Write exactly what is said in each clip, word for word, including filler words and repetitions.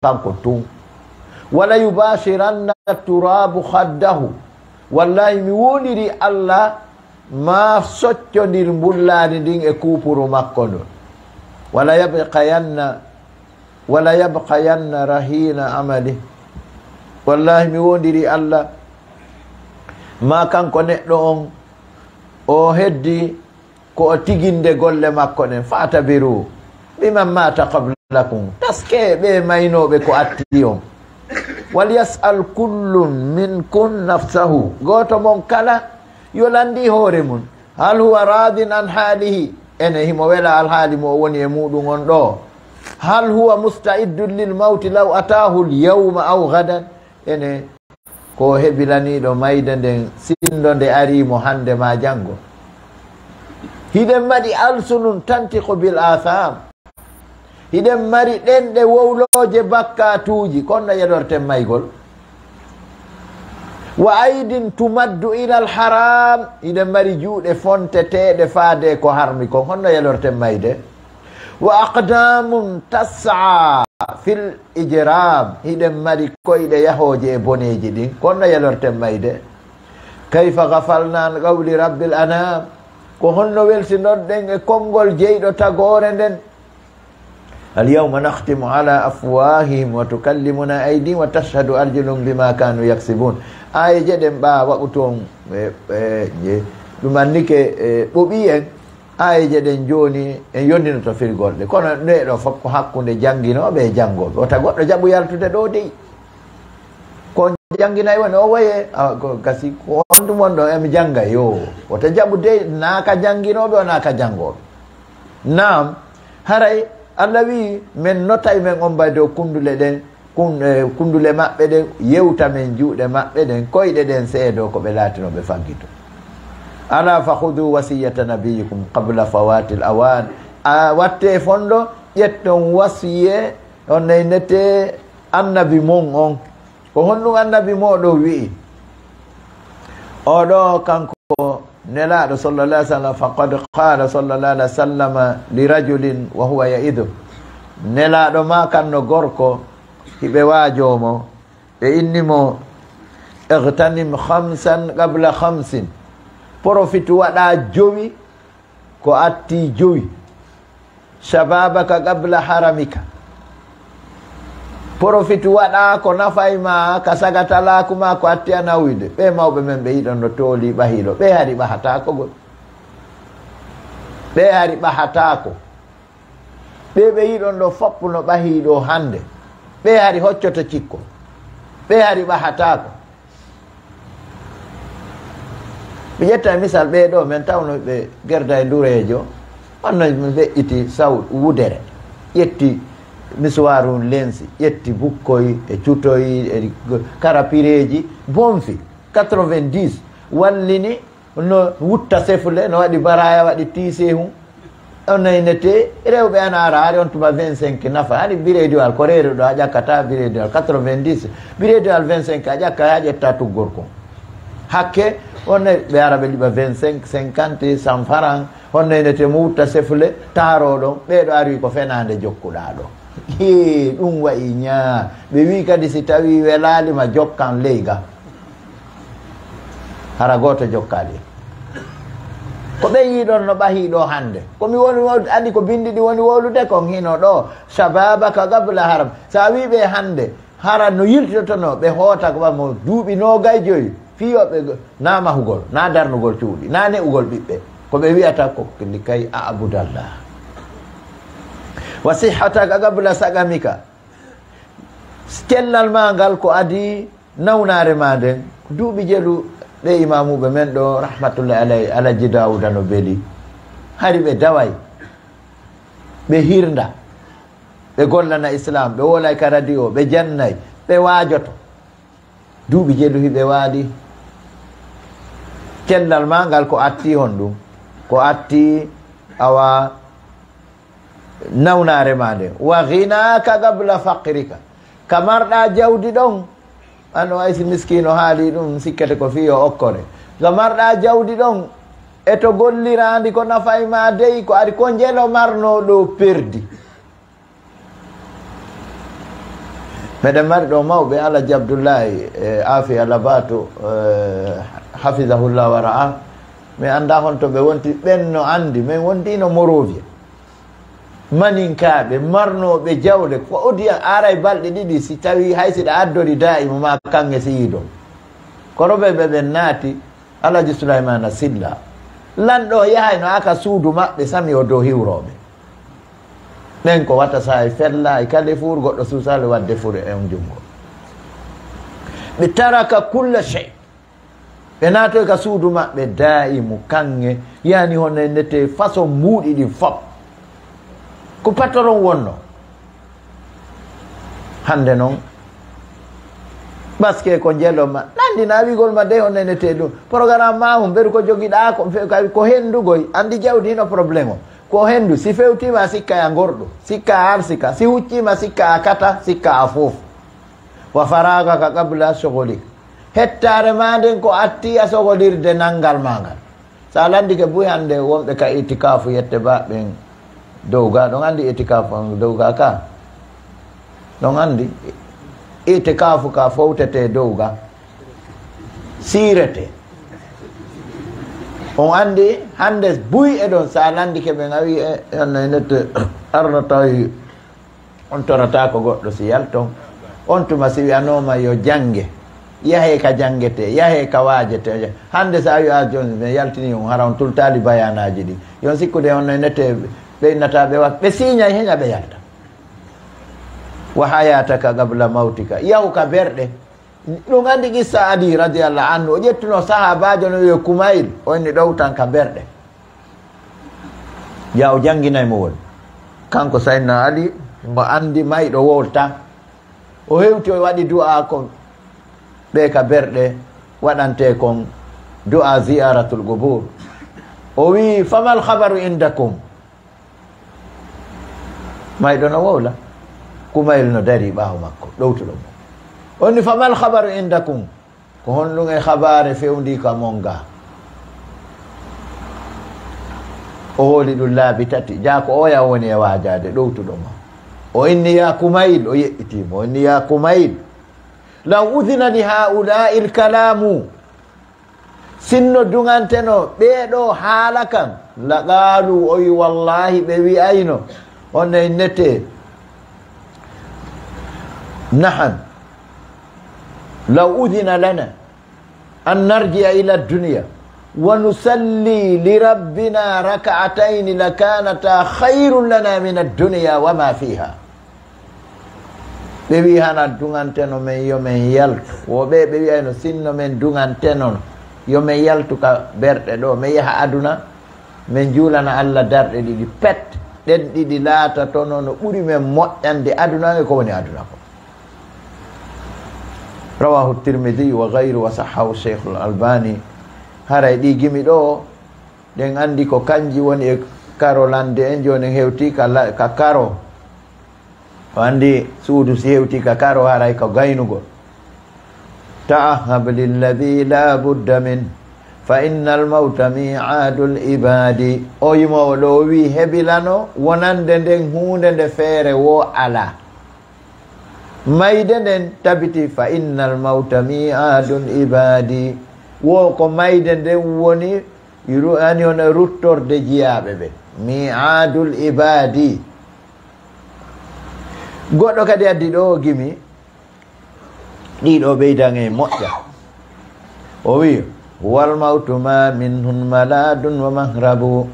kanko tun. Wala yubashiranna turabu khaddahu. Wallahi, mi wondiri Allah, ma soccondir mbullaari ndin e kuupuru makko ndun. Wala yabqayanna, wala yabqayanna rahina amali. Wallahi, mi wondiri Allah, ma kanko neɗɗo on, o heddi ko o tiginde golle makko ɗen. Fa'tabiru biman mata qablakum. Taske ɓe maynooɓe ko atti on. Wal yas'al kullu minkum nafsahu. Gooto mon kala yo lanndi hoore mun. Hal huwa radin an halihi. Ene himo wela alhaali mo o woni e muɗum on ɗo. Hal huwa musta'iddun lil mawti law atahu al yawma aw gadan. Ene ko hebilaniiɗo mayde nden, sinndo nde arii mo hannde maa janngo. Hiɗen mari alsunun tantiqu bil atham. Hiɗen mari ɗenɗe wowlooje bakkaatuuji, kono no yelorten maygol. Wa aydin tumaddu ilal haram, hiɗen mari juuɗe fonteteeɗe faade ko harmi kon, honno yelorten mayde? Wa aqdamun tas'a fil ijram, hiɗen mari koyɗe yahooje e boneeji ɗin, ko honno yelorten mayde? Kayfa gafalna an qawli rabbil anam, ko honno welsinor-ɗen e konngol jeyɗo tagoore nden? Al yawma nakhtimu ala afwahihim wa tukallimuna aydihim wa tashhadu arjuluhum bima kanu yaksibun. Aayeeje ɗen ɓaa waɓutu on, e, e, e, ɗum annike, e, ɓoɓi en. Aayeeje ɗen jooni en yondinoto firgol ɗe. Kono ɗee ɗoo fof ko hakkunde jannginooɓe e janngooɓe. Wota goɗɗo jaɓu yaltude ɗoo dey. Ko jannginay woni o waye, a, ko gasi ko on ɗum won ɗo emi jannga yo. Wota jaɓu dey naa ka jannginooɓe o naa ka janngooɓe. Naam, haray Allah wi'i, men notay men on mbayde o kundule ɗen, kun-, eh, kundule maɓɓe ɗen, yewta men juuɗe maɓɓe ɗen, koyɗe ɗen seedo ko ɓe laatinoo ɓe faggito. Ala fa khudu wasiyata nabiyikum qabla fawatil awan. A watte fondo, ƴetton wasiye, on naynete annabi mon on. Ko honɗum annabi mooɗon wi'i? Oɗo kanko Nelaaɗo sallallahu alaihi wasallam, faqad qala sallallahu alaihi wasallam li rajulin wa huwa ya'idu. Nelaaɗo ma kanno gorko, hiɓe waajoo mo, ɓe inni mo, "Ightanim khamsan qabla khamsin." Profit waɗa jowi ko atti jowi. Shababaka qabla haramika. Profit waɗa ko nafay ma, ka sagatalaku ma, ko atti a nawide. Ɓe mawɓe men ɓe yiɗon no tooli ɓahiɗo. Ɓe hari ɓahatako gol. Ɓe hari ɓahatako. Ɓe ɓe yiɗon ɗo foppu no ɓahiɗo hande. Ɓe hari hoccoto cikko. Ɓe hari ɓahatako. Mi ƴetta e misal ɓee ɗo, men tawno ɓe gerda e ndureejo, on no mi weƴƴiti saw wudere, ƴetti misuwaaru lensi, ƴetti bukkoy e cutoy e karapireeji, bonfi, quatre-vingt-dix, wallini, no wutta sefle, no waɗi baraya, waɗi tiise hun. On naynete, rewɓe ana ara, hari on tuma vingt-cinq nafa. Hani birediwal ko reeruɗo, a ƴakkata birediwal quatre-vingt-dix. Birediwal vingt-cinq, a ƴakka, a ƴetta tuggorko. Hakke, on nay-, ɓe ara ɓe liɓa vingt-cinq, cinquante, cent francs. On naynete mo wutta sefle, taaro ɗon. Ɓeeɗo ari ko fenaande jokkuɗaa ɗo. Hee, ɗum wayi ñaa. Ɓe wi kadi si tawi welaali ma jokkan ley ga. Hara gooto jokkaali. Ko ɓe yiɗon no ɓahi ɗo hannde. Ko mi woni wo-, andi ko bindi ɗi woni wowlude kon hino ɗo. Shababaka qabla haram. Sa wi ɓe hannde, hara no yiltotono, ɓe hoota ko ɓamo duuɓi noogay joyi. Fiyoɓe go-, na mahugol, na darnugol cuuɗi, na ne'ugol ɓiɓɓe. Ko ɓe wi'ata ko likay a abudallah. Wa sihhataka qabla saqamika. Cellal ma ngal ko adi nawnaare ma nden. Duuɓi jelu ɓe imamuɓe men ɗo, rahmatullahi alayhi, Alaji Dawuda no beli. Hari ɓe daway. Ɓe hirnda. Ɓe gollana Islam. Ɓe wolay ka radio. Ɓe jannay. Ɓe waajoto. Duuɓi jelu hiɓe waali. Cellal ma ngal ko atti honɗum? Ko atti awa nawnaare ma nden. Wa ghinaka qabla faqrika. Ka marɗa jawdi ɗon, an o ay si miskino haali ɗum, sikkete ko fii o okkore. Ka marɗa jawdi ɗon, e to golliraandi ko nafay ma dey, ko ari ko njelo marno ɗo perdi. Meɗen mari ɗo mawɓe, Alaji Abdullahi, e Afi Alabatu, e, hafidahullah wa ra'a. Mi annda honto ɓe wonti, ɓen no anndi, men wonti no Monrovia. Maninkaaɓe marnooɓe jawle, ko odiya aray balɗe ɗiɗi, si tawi hay si ɗa addori daa'imu ma kaŋŋe si yiidon. Korobe ɓe ɓen naati, Alaji Sulaymana Silla. Lanɗo yahayno aka suudu maɓɓe, sami o dow hiwrooɓe. Ɓen ko wata sa e fella, e kalefuur, goɗɗo suusaali wadde fure e on junngo. Ɓe taraka kulla shay. Ɓe naatoy ka suudu maɓɓe daa'imu kaŋŋe, yani hono e nete façon mbuuɗi ɗin fop. Ko patron wonno. Hannde non, baske ko njelo ma, nanndi na wiigol ma de hono e nete ɗum. Programme ma hum, mbeɗu ko jogiɗaa ko, fe-, kay ko henndugoy, anndi jawdi hino problème o. Ko henndu, si fewtiima sikka a ngorɗo, sikka a arsika, si hucciima sikka a kata, sikka a fof. Wa faragaka qabla shughlik. Hettaare ma nden ko atti a sogolirde nanngal ma ngal. Sa landike buy hannde wonɓe ka itikaafu yette ba ɓen dow ga, ɗon anndi itikaafu on dow ga ka? Ɗon anndi itikaafu ka fowtete dow ga. Siirete. On anndi hannde buy e ɗon sa landike ɓen a wi e, e, nette arno tawi On torataako goɗɗo si yalton. On tuma si wi'anooma yo jannge, yahee ka janngetee, yahee ka waajetee. Hannde so a wi'a jooni mi yaltini on, hara on tultaali bayaanaaji ɗi. Yon sikkude on no nete ɓe innata ɓe wa-, ɓe siiñay heña ɓe yalta. Wa hayataka qabla mawtika. Yahu ka berɗe. Ɗum anndi qissa Ali radiyallahu anhu. O ƴettuno sahaabaajo no wi'e Kumayl. O inni ɗowtan ka berɗe. Ya o jannginay mo won. Kanko Sayyidina Ali, mo anndi mayɗo wowlta. O hewti o waɗi du'a kon. Ɓe ka berɗe waɗante kon du'a ziyaratul qubur. O wi, "Famal khabaru indakum?" Mayɗo no wowla. Kumayl no dari ɓaawo makko, ɗowtuɗo mo. O ni, "Famal khabaru indakum?" Ko honɗum e habaare fewndii ka mon ga? O hooli ɗum laabi tati. Jaa ko oya woni e waajaade ɗowtuɗo mo. O inni, "Ya Kumayl," o yeɓɓitii mo. O inni, "Ya Kumayl, law udhina li haula'il kalamu." Sinno duŋanteno ɓee ɗoo haala kan, la qaalu, o wi, "Wallaahi," ɓe wi'ayno, on e nete, "Nahan, law udhina lana an narji'a ila dunya wa nusalli li rabbina rak'atayni lakanata khayrun lana min ad-dunya wa ma fiha." Ɓe wi'i hana duŋanteno men yo men yaltu. Wo ɓe ɓe wi'ayno sinno men duŋanteno yo men yaltu ka berɗe ɗo, men yaha aduna, men juulana Allah darɗe ɗiɗi pet. Ɗen ɗiɗi laatatono no ɓuri men moƴƴande aduna e ko woni aduna ko. Rawahu Tirmidhi wa ghayru wa sahhahu Sheikhul Albani. Haray ɗi gimi ɗo, ɗen anndi ko kanji woni e karo lande en, jooni en hewti ka la-, ka karo. O anndi suudu si hewti ka karo haray ko gaynugol. Ta'ahhab lilladhi la budda min, fa innal mawta mi'adul ibadi. O yimoowo ɗo o wi hebilano wonande nden huunde nde feere wo ala. Mayde nden tabiti, fa innal mawta mi'adul ibadi. Wo ko mayde nden woni ru-, ani on ruttorde jiyaaɓe ɓe. Mi'adul ibadi. Goɗɗo kadi addi ɗo o gimi, ɗiɗo ɓeydan e moƴƴa. O wi, "Huwal mawtu ma minhun maladun wa mahrabu,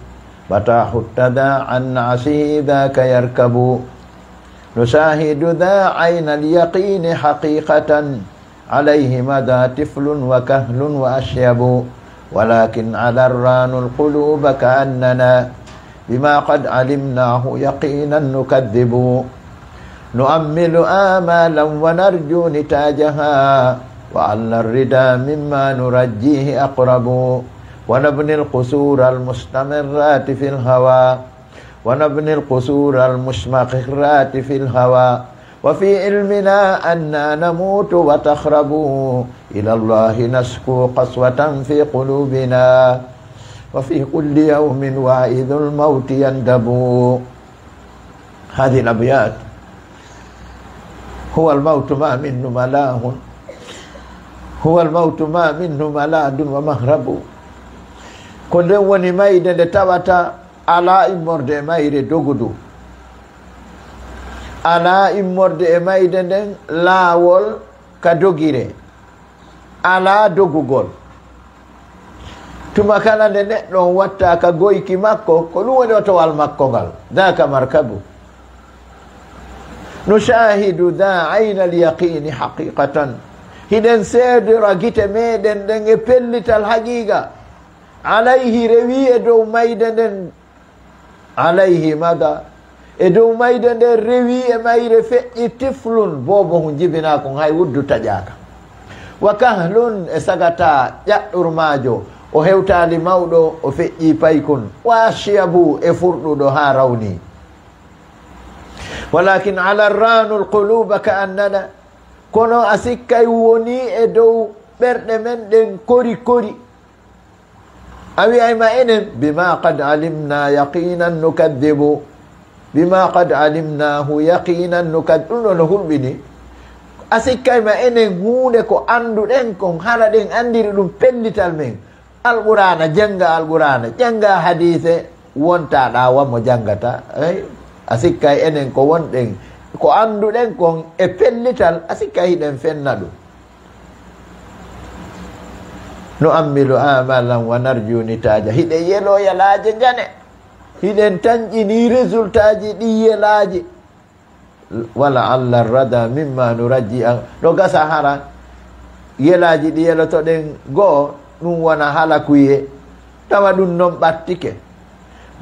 mata hutta dha an asihi dhaka yarkabu. Nushahidu dha ayna al-yaqini haqiqatan, alayhi mada tiflun wa kahlun wa ashyabu. Walakin ala ranu al-quluba ka annana, bima qad alimnahu yaqinan nukadhibu. Nu'ammilu amalan wa narju nitajaha, wa alla rida mimma nurajjihi aqrabu. Wa nabni al-qusura al-mustamirrati fil hawa, wa nabni al-qusura al-mustamirrati fil hawa. Wa fi ilmina anna namutu wa takhrabu, ila Allahi nashku qaswatan fi qulubina. Wa fi kulli yawmin wa'idul mawti yandabu." Hadhihi al-abyat هو الموت ما منه ملاذ، هو الموت ما منه ملاذ ومهرب. Ko nden woni mayde nde tawata alaa immorde e mayre dogudu. Alaa immorde e mayde nden laawol ka dogire. Alaa dogugol. Tuma kala nde neɗɗo on watta ka goyki makko, ko ɗum woni otowal makko ngal. ذاك مركب. نشاهد ذا عين اليقين حقيقة. Hiɗen seedora gite meɗen ɗen e pellital haqiiqa. عليه, rewi e dow mayde nden. عليه مضى. E dow mayde nden rewi e mayre feƴƴi طفل, boobo hun jibinaa kon hay wuddu taƴaaka. وكهل, e sagata ƴaɗɗurmaajo, o hewtaali mawɗo, o feƴƴi paykun. وأشيب, e furɗuɗo haa rawni. ولكن على الران القلوب كأننا. Kono a sikkay woni e dow ɓerɗe men ɗen kori kori. A wi'ay ma enen, بما قد علمنا يقينا نكذب، بما قد علمناه يقينا نكذب. Ɗum ɗo no hulɓini. A sikkay ma enen huunde ko annduɗen kon, hara ɗen anndiri ɗum pellital men. Alqur'aana, jannga Alqur'aana, jannga hadiise, wonta ɗa wa mo janngata. Ey, a sikkay enen ko wonɗen, ko annduɗen kon e pellital, a sikkay hiɗen fenna ɗum. نؤمل آمالا ونرجو نتاجا. Hiɗen yeloo yelaaje njane. Hiɗen tanƴini résultat ji ɗi yelaaji. ولعل الردى مما نرجي. No gasa hara yelaaji ɗi yelotoɗen goo, ɗum wona halakuye. Tawa ɗum non ɓattike.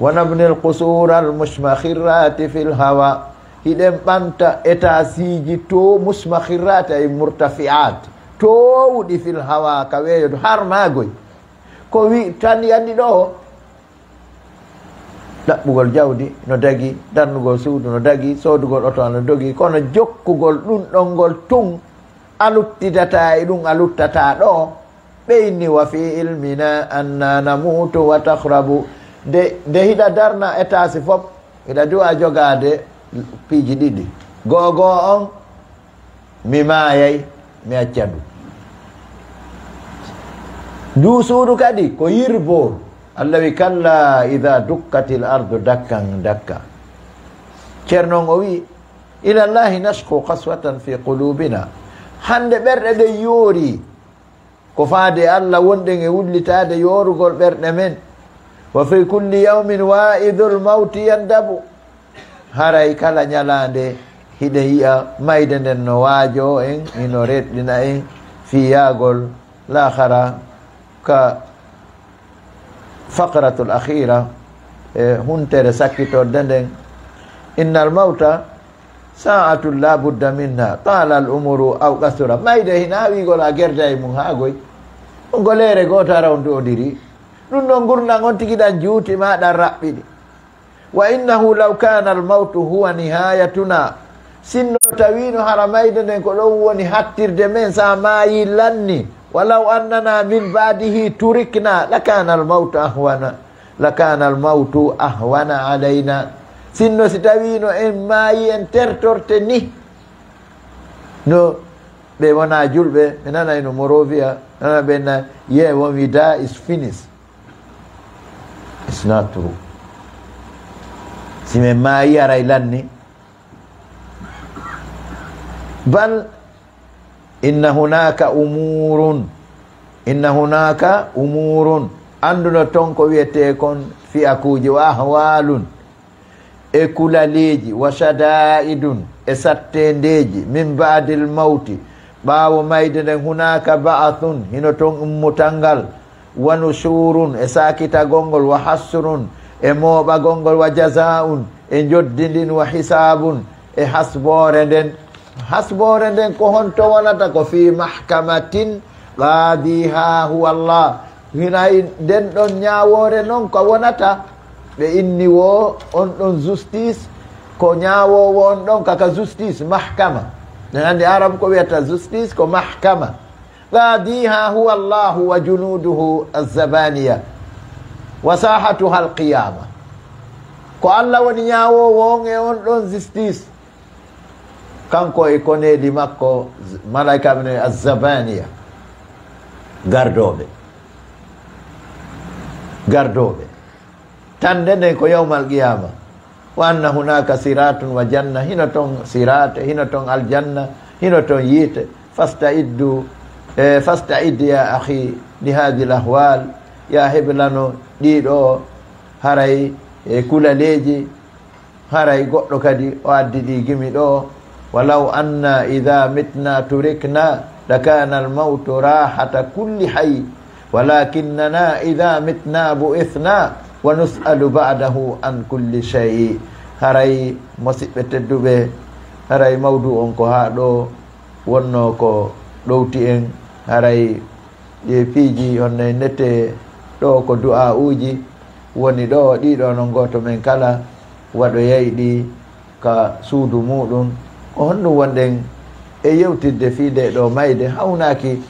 ونبني القصور المشمخرات في الهوى. Hiɗen ɓanta étageji to musmakhirrat ay murtafi'at, toowuɗi في الهوى, ka weeyo to har maagoy. Ko wi tan yandi ɗo, ɗaɓɓugol jawdi no dagi, darnugol suudu no dagi, soodugol oto no dogi, kono jokkugol ɗum ɗon ngol tun a luttidata e ɗum a luttata ɗo. Ɓe inni: وفي علمنا أنا نموت وتخرب. Nde, nde hiɗa darna étage fof, hiɗa duwa jogaade piiji ɗiɗi. Go'o go'o on, mi maayay, mi acca ndu. Ndu suudu kadi ko yirbol. Allah wi: كلا إذا دكت الأرض دكا دكا. Ceerno on o wi: إلى الله نشكو قسوة في قلوبنا. Hannde ɓerɗe ɗen yoori. Ko faade e Allah wonɗen e wullitaade yoorugol ɓerɗe men. وفي كل يوم واعظ الموت يندب. Haray kala ñalaande hiɗen yi'a mayde nden no waajoo en, hino reɗɗina en fii yaagol laakhara ka faqratul akhira, e huntere sakkitorde nden. إن الموت ساعة لا بد منها طال العمر أو قصر. Mayde hinaa wiigol a gerda e mum haa goy. Ɗum ko leere gooto ara on du'odiri. Ɗum ɗon ngurndan on tigi ɗan juuti ma ɗan raɓɓiɗi. وإنه لو كان الموت هو نهايتنا. Sinno tawiino hara mayde nden ko ɗon woni hattirde men, sa maayi lanni. ولو أننا من بعده تركنا لكان الموت أهون، لكان الموت أهون علينا. Sinno si tawiino en maayi en tertorte ni. No ɓe wona julɓe, ɓe nana eno Morovia, nana ɓe na, yeah, when we die, it's finished. It's not true. Si men maayi aray lanni. بل إن هناك أمور، إن هناك أمور. Annduno ton ko wiyetee kon fiyakuuji, وأهوال, e kulaleeji, وشدائد, e satteendeeji, من بعد الموت, ɓaawo mayde nden, هناك بعث, hino ton ummutal ngal, ونشور, e saakitagol ngol, وحشر, e mooɓagol ngol, وجزاء, e njoddindin, وحساب, e hasboore nden. Hasboore nden ko honto wonata? Ko في محكمة قاضيها هو الله. Hinay nden ɗon ñaawoore non ko wonata. Ɓe inni wo on ɗon justice, ko ñaawoowo on ɗon kaka justice, mahkama. Nden anndi Arab ko wiyata justice ko mahkama. قاضيها هو الله وجنوده الزبانية وساحتها القيامة. Ko Allah woni ñaawoowo on e on ɗon justice. Kanko e koneeli makko, malaykaaɓe no e azzabaniya, gardooɓe. Gardooɓe. Tande nden ko yawmal qiyama. Wa anna hunaka siratun wa janna, hino ton sirate, hino ton aljanna, hino ton yiite. Fasta'iddu, e, fasta'id ya akhi li hadhihi al ahwal. Ya heblano ɗiɗo haray e kulaleeji, haray goɗɗo kadi o addi ɗi gimi ɗo. Walaw anna idha mitna turikna lakana al mawtu rahata kulli hayy. Walakinnana idha mitna bu'ithna wa nus'alu ba'dahu an kulli shay. Haray, musiɓɓe tedduɓe, haray mawdu on ko haa ɗo wonno ko ɗowti en. Haray ɗi piiji honno e nette ɗo ko du'a'uuji woni ɗo, ɗiɗo non gooto men kala waɗoyay ɗi ka suudu muɗum. Ko honɗum wonɗen e yewtidde fii nde ɗo mayde? Hawnaaki.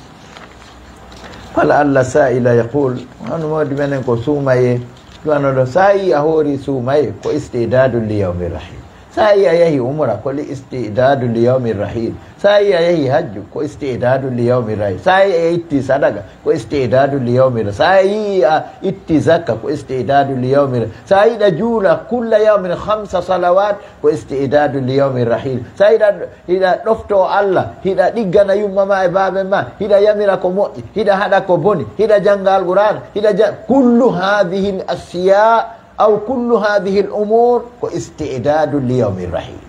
Fala Allah sa'ila yaqul, hono mawdi menen ko suumaye, du'ano ɗo. Sa yi a hoori suumaye, ko istidadun li yawmi rahil. Sa yi a yahi umra, ko li istidadun li yawmi rahil. Sa yi a yahi hajju, ko istidadun li yawmi rahil. Sa yi a itti sadaka, ko istidadun li yawmi rahil. Sa yi a itti zakka, ko istidadun li yawmi rahil. Sa yi a juula kulla yawmin khamsa salawat, ko istidadun li yawmi rahil. Sa yi a, hiɗa ɗofto Allah, hiɗa ɗiggana yumma ma e baaben ma, hiɗa yamira ko moƴƴi, hiɗa haɗa ko boni, hiɗa jannga Alqur'aana, hiɗa ja-, kullu hadhihi al ashiya aw kullu hadhihi al umur ko istidadun li yawmi rahil.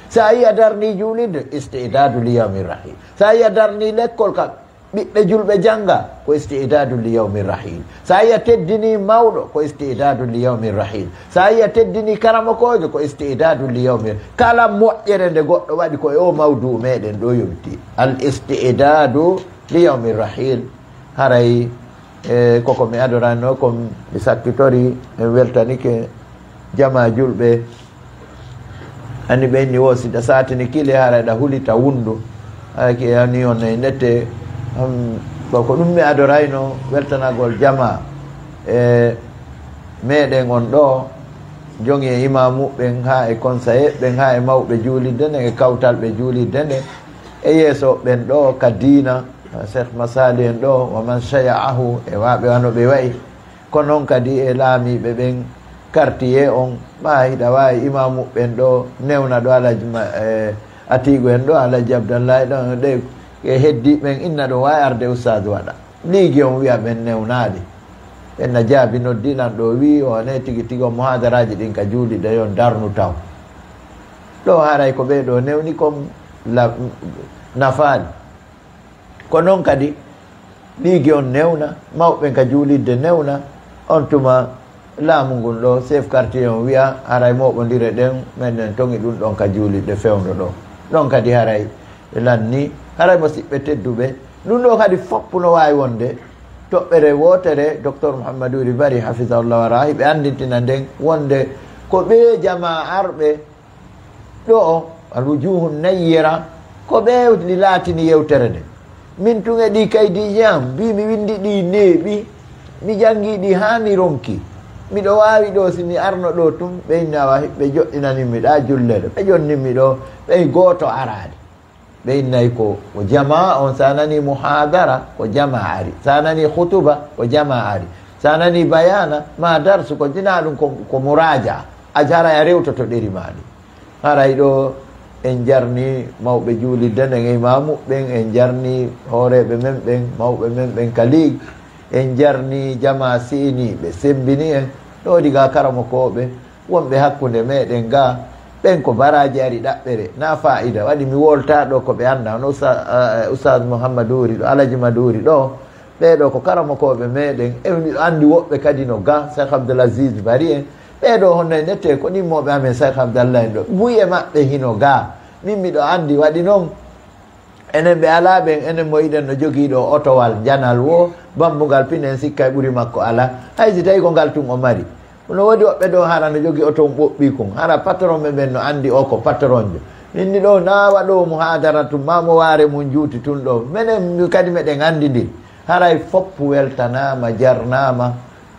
Sa yi a darni juulirde, istidadun li yawmi rahil. Sa yi a darni lekkol ka ɓiɓɓe julɓe jannga, ko istidadun li yawmi rahil. Sa yi a teddini mawɗo, ko istidadun li yawmi rahil. Sa yi a teddini karamokoojo, ko istidadun li yawmi. Kala moƴƴere nde goɗɗo waɗi, ko e o mawdu meɗen ɗo yowti. Al istidadu li yawmi rahil. Haray, e, koko mi adorano, ko mi sakkitori, en weltanike jama julɓe. Ani ɓe inni wo, si ɗa satini kile, hara ɗa hulita wundu. Hara ki ani on e nette, um, ko, ko ɗum mi adorayno, weltanagol jama e meɗen on ɗo, jogi e imamu ɓen, ha e konsaye ɓen, ha e mawɓe juulidde nden, e kawtal ɓe juulidde nden, e yeeso ɓen ɗo ka diina, Cheikh Masali en ɗo, wa man shaya'ahu, e waɓe wano ɓe wa'i. Ko non kadi e laamiiɓe ɓen, quartier on, ma hiɗa waawi imaamu ɓen ɗo, newna ɗo Alhaji Ma-, eh, Atiigu en ɗo, Alhaji Abdallahi ɗo, ɗe, e heddi ɓen, inna ɗo waawi arde Ustaadu waɗa. Liigi on wi'a ɓen newnaali. Ɓen na jaabi noddi nan ɗo, wi'i o ne tigi tigi on muhaadaraaji ɗin ka juuliɗe yon darnu taw. Ɗo haray ko ɓee ɗo newni kon la-, nafaali. Ko non kadi, liigi on newna, mawɓe ka juulidde newna, on tuma laamu ngun ɗo, chef quartier on wi'a, haray moɓondire ɗen, meɗen toŋi ɗum ɗon ka juulidde fewndo ɗo. Ɗon kadi haray lanni, haray musiɓɓe tedduɓe, ɗum ɗo kadi foppu no waawi wonde toɓɓere wootere, Docteur Mouhamadou Ri Bari, hafidahullah wa rahi, ɓe anndintina nden wonde ko ɓee jamaa arɓe, ɗo o, alwujuhu nayyira, ko ɓe laatini yewtere nde. Min tun e ɗi kaydiiji am, mbi mi winndi ɗi neeɓi, mi janngi ɗi haa mi ronki. Miɗo waawi ɗo, si mi arno ɗo tun, ɓe innawa, ɓe joɗɗinanimmi ɗa jullere, ɓe jonnimmi ɗo, ɓe gooto araade. Ɓe innay ko, ko jamaa on, sa nani muhadara, ko jamaa ari. Sa nani khutuba, ko jamaa ari. Sa nani bayana, ma darsu, ko jina ɗum ko, ko muraja. A jara a rewtoto ɗeri ma ɗi. Haray ɗo en jarni mawɓe juulidde nden e imaamu ɓen, en jarni hooreeɓe men ɓen, mawɓe men ɓen ka liig, en jarni jamaa si'iniiɓe, semmbini en. Ɗo diga karamokooɓe wonɓe hakkunde meɗen ga, ɓen ko baraaji ari ɗaɓɓere, na faa'ida. Waɗi mi wolta ɗo ko ɓe annda, hono Usta-, eh, Ustaz Muhammad Uri ɗo, Alaji Maduri ɗo, ɓee ɗo ko karamokooɓe meɗen, e miɗo anndi woɓɓe kadi no ga, Cheikh Abdoul Aziz Bari en, ɓee ɗo honno e nette ko ɗimmooɓe amen Cheikh Abdallah en ɗo, buy e maɓɓe hino ga, min miɗo anndi. Waɗi noon, enen ɓe alaa ɓen, enen mo iɗen no jogii ɗo otowal njanal wo, bambugal pine en sikka e ɓuri makko alaa, hay si tawi ko ngal tun o mari. No woodi woɓɓe ɗo hara no jogi oto on ɓoɓɓi kun. Hara patron ɓe ɓen no anndi o ko patronjo. Min ni ɗo na waɗo mo haadara tun, ma mo waare mun juuti tun ɗo. Menen kadi meɗen anndi ndi. Haray foppu weltanaama, jarnaama.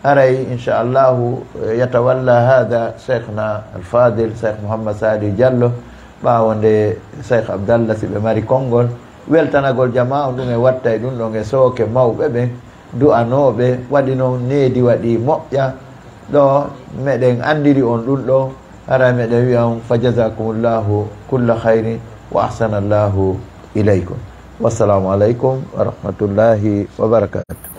Haray, inchallahu, eh, yatawalla hada Cheikhna Al-Fadil, Cheikh Mouhammad Sadi Diallo. Ɓaawo nde Cheikh Abdallah, si ɓe mari konngol, weltanagol jamaa on, ɗum e watta e ɗum ɗon e sooke mawɓe ɓen, du'anooɓe, waɗi noon needi waɗi moƴƴa, ɗo meɗen anndiri on ɗum ɗo, hara meɗen wi'a on, fa jazakumullahu kulla khairin wa ahsanallahu ilaykum. Wassalamu alaikum wa rahmatullahi wa barakatuh.